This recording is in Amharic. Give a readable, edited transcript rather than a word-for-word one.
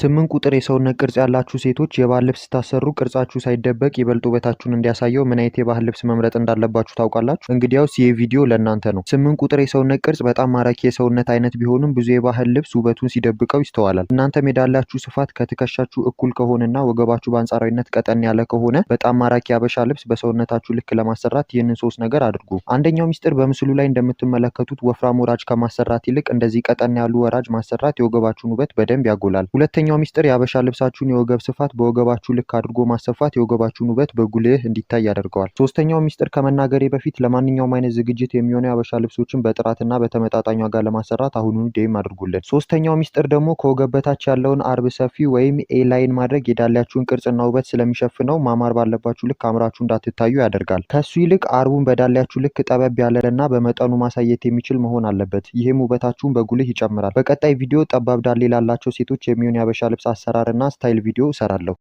8 ቁጥር የሰውነት ቅርጽ ያላችሁ ሴቶች የባህል ልብስ ስታሰሩ ቅርጻችሁ ሳይደበቅ ይበልጥ ውበታችሁን እንዲያሳየው ምን አይነት የባህል ልብስ መምረጥ እንዳለባችሁ ታውቃላችሁ? እንግዲያውስ ይህ ቪዲዮ ለእናንተ ነው። 8 ቁጥር የሰውነት ቅርጽ በጣም ማራኪ የሰውነት አይነት ቢሆንም ብዙ የባህል ልብስ ውበቱን ሲደብቀው ይስተዋላል። እናንተም የዳላችሁ ስፋት ከትከሻችሁ እኩል ከሆነና ወገባችሁ በአንጻራዊነት ቀጠን ያለ ከሆነ በጣም ማራኪ የሀበሻ ልብስ በሰውነታችሁ ልክ ለማሰራት ይህንን ሶስት ነገር አድርጉ። አንደኛው ሚስጥር በምስሉ ላይ እንደምትመለከቱት ወፍራም ወራጅ ከማሰራት ይልቅ እንደዚህ ቀጠን ያሉ ወራጅ ማሰራት የወገባችሁን ውበት በደንብ ያጎላል። ሁለተኛው ሚስጥር የሀበሻ ልብሳችሁን የወገብ ስፋት በወገባችሁ ልክ አድርጎ ማሰፋት የወገባችሁን ውበት በጉልህ እንዲታይ ያደርገዋል። ሶስተኛው ሚስጥር ከመናገሬ በፊት ለማንኛውም አይነት ዝግጅት የሚሆኑ የሀበሻ ልብሶችን በጥራትና በተመጣጣኝ ዋጋ ለማሰራት አሁኑኑ DM አድርጉልን። ሶስተኛው ሚስጥር ደግሞ ከወገብ በታች ያለውን አርብ ሰፊ ወይም A line ማድረግ የዳሌያችሁን ቅርጽና ውበት ስለሚሸፍነው ማማር ባለባችሁ ልክ አምራችሁ እንዳትታዩ ያደርጋል። ከሱ ይልቅ አርቡን በዳሌያችሁ ልክ ጠበብ ያለና በመጠኑ ማሳየት የሚችል መሆን አለበት። ይህም ውበታችሁን በጉልህ ይጨምራል። በቀጣይ ቪዲዮ ጠባብ ዳሌ ላላቸው ሴቶች የሚሆን የሀበሻ ልብስ አሰራር እና style ቪዲዮ እሰራለሁ።